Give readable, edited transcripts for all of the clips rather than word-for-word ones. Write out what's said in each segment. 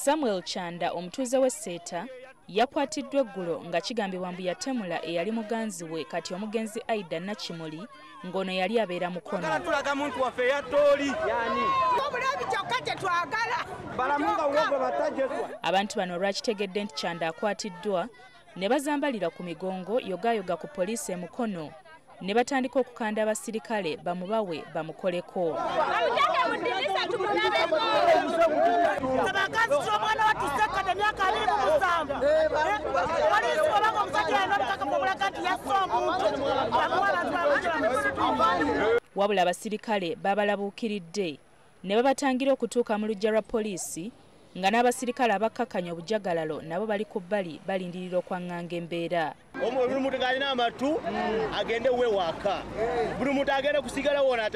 Samuel Chanda omutuuze w'e Seeta yakwatiddwa eggulo nga kigambibwa mbu yatemula eyali muganzi we kati omugenzi Aida Nakimuli ng'ono yali abeera Mukono. Abantu bano olwakitegedde nti Chanda akwatiddwa ne bazambalira ku migongo yogaayoga ku poliisi e Mukono ne batandika okukanda abasirikale bamubawe bamukoleko. Wabula abasirikale babalabuukiridde ne babatangira okutuuka mu luggya lwa poliisi nga n'abasirikale abakkakkanya obujagalalo nabo bali ku bbali balindirira okwaŋŋanga embeera. Buli muntu ng'alina amatu agende we waka, buli muntu agende kusigala wona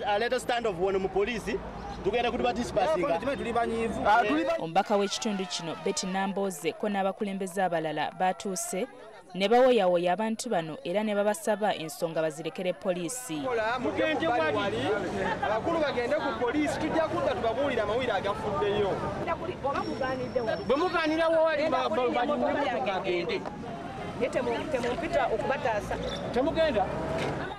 aleeta stand off wano mu poliisi tugenda kutubadisipaasinga. Omubaka w'ekitundu kino Betty Nambooze ko n'abakulembeze abalala batuuse ne bawoyawoya abantu bano era ne babasaba ensonga bazirekere poliisi. Abakulu bagende ku poliisi tujja kudda tubabuulire amawulire agafuddeyo. Bwe mugaanirawo wali bagende.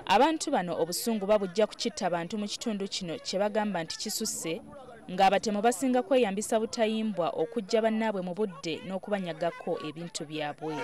Abantu bano obusungu babujja kukitta abantu mu kitundu kino kye bagamba nti kisusse ng'abatemu basinga kweyambisa butayimbwa okuggya bannaabwe mu budde n'okubanyagako ebintu byabwe.